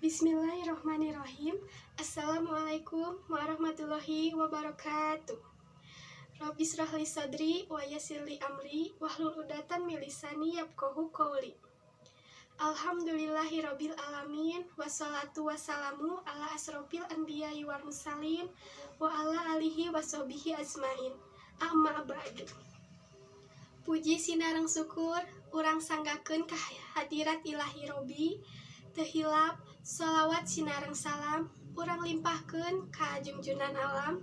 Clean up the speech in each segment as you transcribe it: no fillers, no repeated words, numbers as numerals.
Bismillahirrahmanirrahim. Assalamualaikum warahmatullahi wabarakatuh. Robbisyrahli sadri wa yassirli amri wahlul 'uqdatan min lisani yafqahu qawli. Alhamdulillahirabbil alamin, wassalatu wassalamu ala asrofil anbiya'i wal mursalin wa ala alihi wasahbihi ajmain. Amma ba'du. Puji sinareng syukur urang sanggakeun ka hadirat Ilahi Robbi. Teu hilap sholawat sinareng salam urang limpahkeun ka junjunan alam,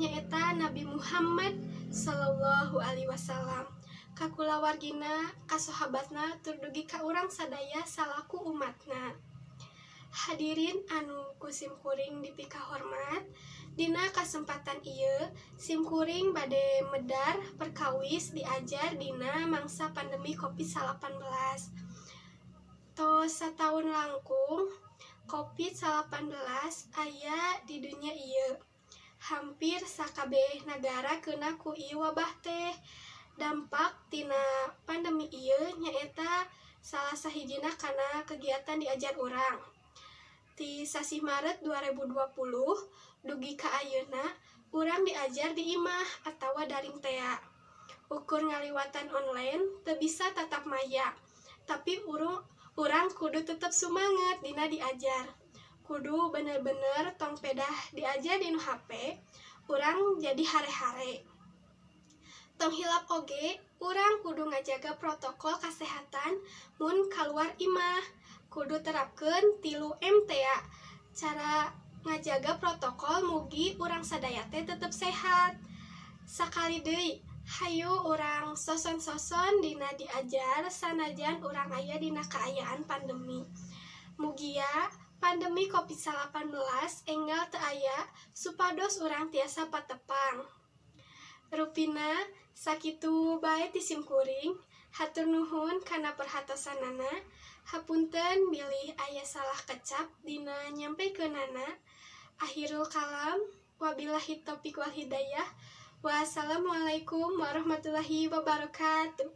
nyaeta Nabi Muhammad sallallahu alaihi wasallam, ka kulawargina, ka sahabatna, tur dugi ka urang sadaya salaku umatna. Hadirin anu ku simkuring dipikahormat, dina kasempatan ieu simkuring bade medar perkawis diajar dina mangsa pandemi Covid-19. Tos sataun langkung Covid-19 aya di dunya ieu. Hampir sakabeh nagara keuna ku ieu wabah teh. Dampak tina pandemi ieu nyaeta salah sahijina kana kegiatan diajar urang. Ti sasih Maret 2020 dugi ka ayeuna urang diajar di imah atawa daring tea. Ukur ngaliwatan online, teu bisa tatap maya. Tapi urang kudu tetep sumanget dina diajar. Kudu bener-bener tong pedah diajar dinu HP, urang jadi hare-hare. Tong hilap oge, urang kudu ngajaga protokol kasehatan mun kaluar imah. Kudu terapkeun 3M tea. Cara ngajaga protokol mugi urang sadaya teh tetep sehat. Sakali deui, hayu urang soson-soson dina diajar sanajan urang aya dina kaayaan pandemi. Mugia pandemi Covid-19 enggal teu aya supados urang tiasa patepang. Rupina sakitu bae ti simkuring. Hatur nuhun kana perhatosanana. Hapunten bilih aya salah kecap dina nyampaikeunana. Akhirul kalam, wabillahi taufik wal hidayah. Wassalamualaikum warahmatullahi wabarakatuh.